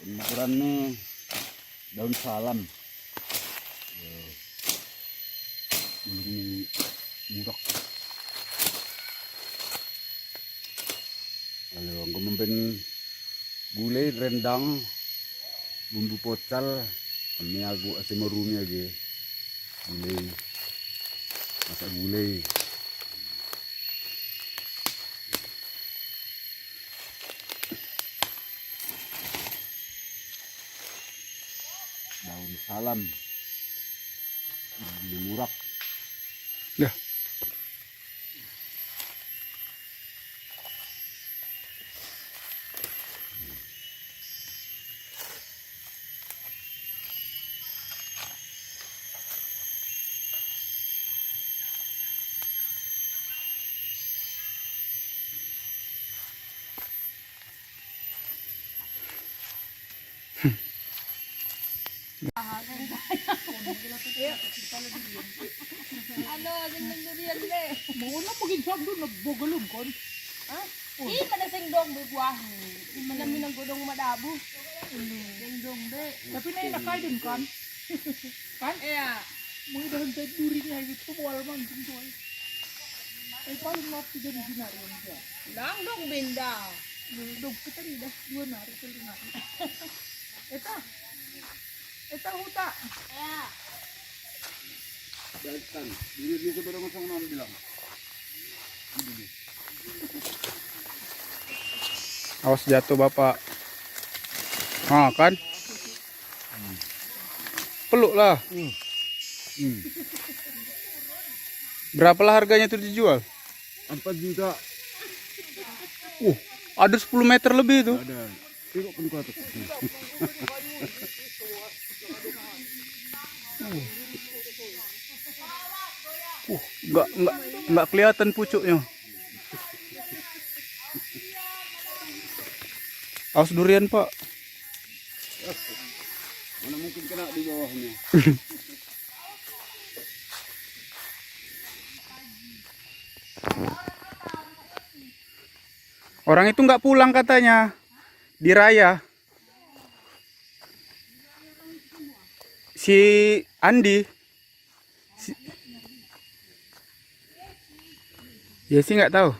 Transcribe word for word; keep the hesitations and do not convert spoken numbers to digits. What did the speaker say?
Ukurannya daun salam. Ulung ni murak. Lalu anggo mambaen gulai, rendang, bumbu pocal, kami agu ase marumi age. Gulai, masak gulai. Daun salam, daun murak. Dah. Ano, asin ng durian, be. Mauna pagin sa doon, nagbogalon kon. Ha? Ih, mana singdong, be, buah. Ih, mana minang godong madabo. Singdong, be. Tapi na inakaidon kan? Kan? Iya. Mga dahil sa duri niya, ito, wala man, singdong. Eh, paling maaf kita di dinari yang dia. Langdong benda. Dong kita ni dah dua nari, telu nari. Eta. Eta huta. Ya. Datang. Dulu di seberang kosong enam bilang. Awas jatuh, Bapak. Nah, kan? Peluk lah. Hmm. Hmm. Berapalah harganya tuh dijual? Empat juta. Uh, ada sepuluh meter lebih tuh. Ada. Tengok pun kau tu. Uh, nggak, nggak, nggak kelihatan pucuknya. Awas durian, Pak. Mana mungkin kena di bawahnya. Orang itu nggak pulang katanya. Di raya. Si Andi. Si, ya sih nggak tahu.